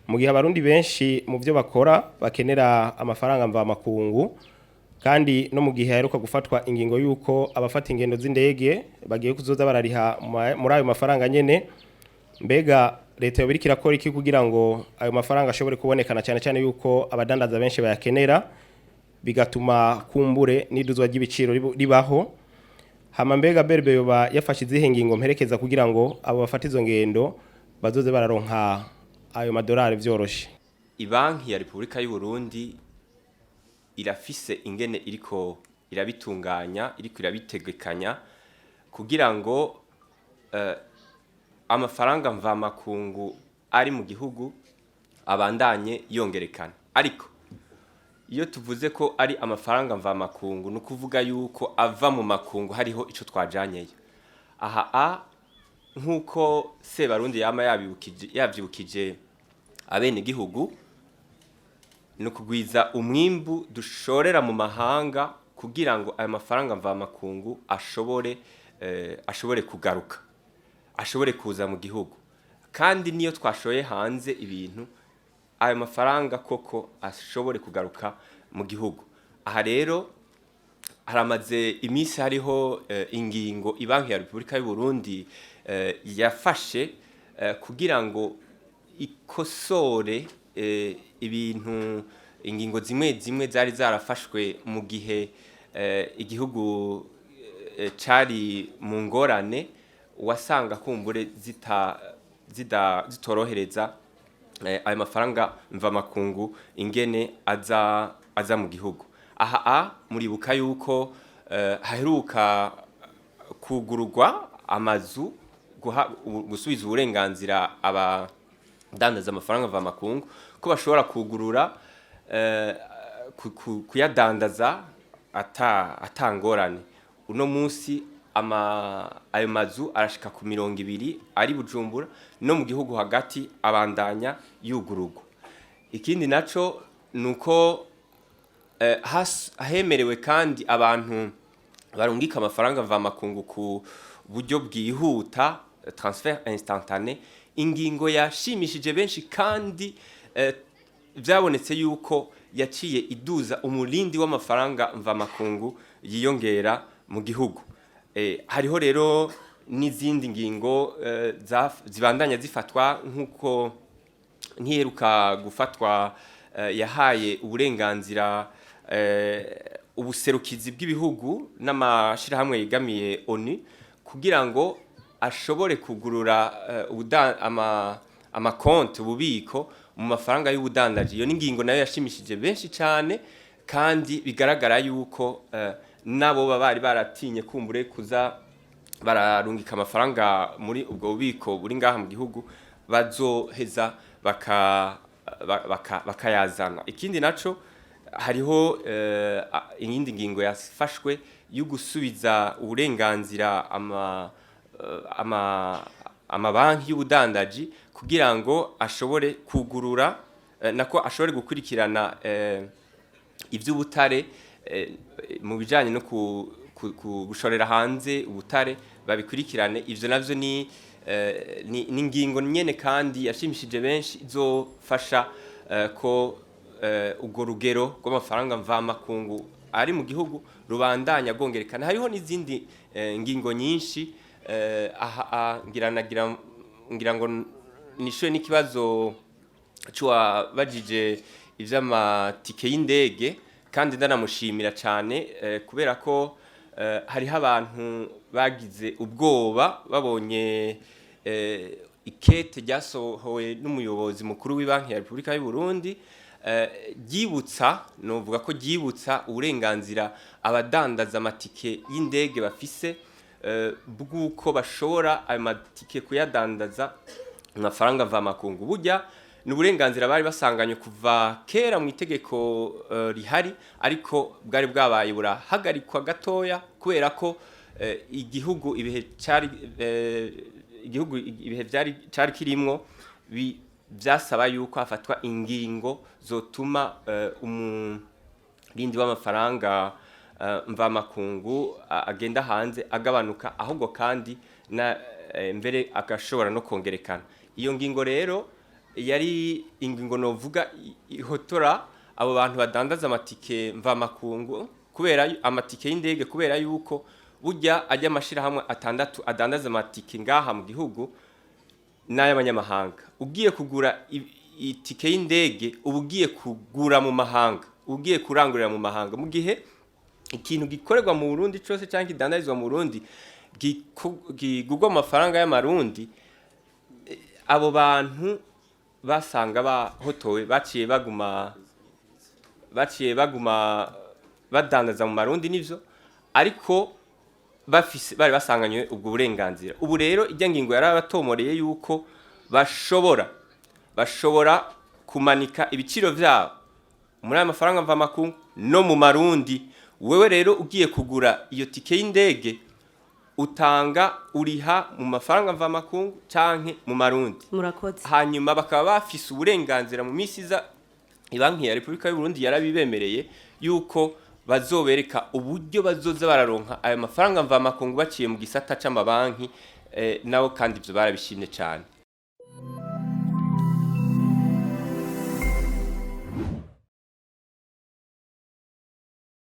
Mu gihe abarundi benshi mu byo bakora bakenera amafaranga mvamakungu, kandi no mu gihe haheruka gufatwa ingingo y'uko abafata ingendo z'indege bagiye kuzoza barariha muri ayo mafaranga nyene, mbega leta yoba iriko irakora iki kugira ngo ayo mafaranga ashobore kubonekana, cyane cyane yuko abadandaza benshi bayakenera, bigatuma kumbure n'iduzwa ry'ibiciro ribaho? Hama mbega BRB yoba yafashe izihe ngingo mperekeza kugira ngo abo bafata izo ngendo bazoze bararonka ayo madolari vyoroshe? Ibanki ya Repubulika y'u Burundi irafise ingene iriko irabitunganya, iriko irabitegekanya kugira ngo amafaranga mvamakungu ari mu gihugu abandanye yongerekana. Ariko iyo tuvuze ko ari amafaranga mvamakungu, ni ukuvuga yuko ava mu makungu hariho ico twajanyeyo. Aha nk'uko Sebarundi yama yabibukije, yavyibukije abenegihugu, ni ukugwiza umwimbu dushorera mu mahanga kugira ngo ayo mafaranga mvamakungu ashobore kugaruka, ashobore kuza mu gihugu. Kandi niyo twashoye hanze ibintu, ayo mafaranga koko ashobore kugaruka mu gihugu. Aha rero haramaze iminsi hariho ingingo Ibanki ya Repubulika y'u Burundi yafashe kugira ngo ikosore ibintu, ingingo zimwe zimwe zari zarafashwe mu gihe igihugu cari mu ngorane, wasanga kumbure zitorohereza ayo mafaranga mvamakungu ingene aza mu gihugu. Aha muribuka yuko haheruka kugururwa amazu, gusubiza uburenganzira abadandaza amafaranga mvamakungu ko bashobora kugurura kuyadandaza ata ngorane. Uno munsi ayo mazu arashika ku 20 ari Bujumbura no mu gihugu hagati, abandanya yugururwa. Ikindi naco nuko hemerewe kandi abantu barungika amafaranga mvamakungu ku buryo bwihuta, transfert instantané, ingingo yashimishije benshi kandi vyabonetse yuko yaciye iduza umurindi w'amafaranga mvamakungu yiyongera mu gihugu. Hariho rero n'izindi ngingo zibandanya zifatwa, nk'uko nkiheruka gufatwa yahaye uburenganzira ubuserukizi bw'ibihugu n'amashirahamwe yegamiye ONU kugira ngo ashobore kugurura amakonti, ububiko mu mafaranga y'ubudandaji. Iyo ni ingingo nayo yashimishije benshi cyane, kandi bigaragara yuko nabo baba bari baratinye kumbure kuza bararungika amafaranga muri ubwo bubiko buri ngaha mu gihugu, bazoheza bakayazana. Ikindi naco, hariho iyindi ngingo yafashwe yo gusubiza uburenganzira amabanki y'ubudandaji kugira ngo ashobore kugurura, nako ashobore gukurikirana iby'ubutare, mu bijanye no gushorera hanze ubutare, babikurikirane. Ivyo navyo ni ingingo nyene kandi yashimishije benshi, izofasha ko urwo rugero rw'amafaranga mvamakungu ari mu gihugu rubandanya rwongerekana. Hariho n'izindi ngingo nyinshi. Aha ngira nagira ngira ngo nishuye n'ikibazo c'uwabajije ivy'amatike y'indege, kandi ndanamushimira cyane kubera ko hariho abantu bagize ubwoba babonye ikete ryasohowe n'umuyobozi mukuru w'ibanki ya Repubulika y'u Burundi, ryibutsa, novuga ko ryibutsa uburenganzira abadandaza amatike y'indege bafise bw'uko bashobora ayo matike kuyadandaza mu mafaranga mvamakungu. Burya ni uburenganzira bari basanganywe kuva kera mu itegeko rihari, ariko bwari bwabaye burahagarikwa gatoya kubera ko igihugu ibihe cari igihugu ibihe vyari cari kirimwo vyasaba yuko hafatwa ingingo zotuma umurindi w'amafaranga mvamakungu agenda hanze agabanuka, ahubwo kandi na mbere agashobora no kongerekana. Iyo ngingo rero Yari ingingo novuga ihotora abo bantu badandaza amatike mvamakungu, kubera amatike y'indege, kubera yuko burya ajya amashirahamwe atandatu adandaza amatike ngaha mu gihugu n'ay'abanyamahanga. Ugiye kugura itike y'indege, uba ugiye kugura mu mahanga, ugiye kurangurira mu mahanga, mu gihe ikintu gikorerwa mu Burundi cose cyangwa kidandarizwa mu Burundi gigurwa mu mafaranga y'amarundi. Abo bantu basanga bahotowe, baciye baguma badandaza mu marundi, nivyo, ariko bafise bari basanganywe ubwo burenganzira. Ubu rero ijya ngingo yarabatomoreye yuko bashobora kumanika ibiciro vyabo muri aya mafaranga mvamakungu no mu marundi. Wewe rero ugiye kugura iyo tike y'indege, utanga, uriha mu mafaranga mvamakungu canke mu marundi. Murakoze. Hanyuma bakaba bafise uburenganzira mu minsi iza, Banki ya Repubulika y'u Burundi yarabibemereye yuko bazobereka uburyo bazoza bararonka ayo mafaranga mvamakungu baciye mu gisata c'amabanki. Nabo kandi ivyo barabishimye cyane.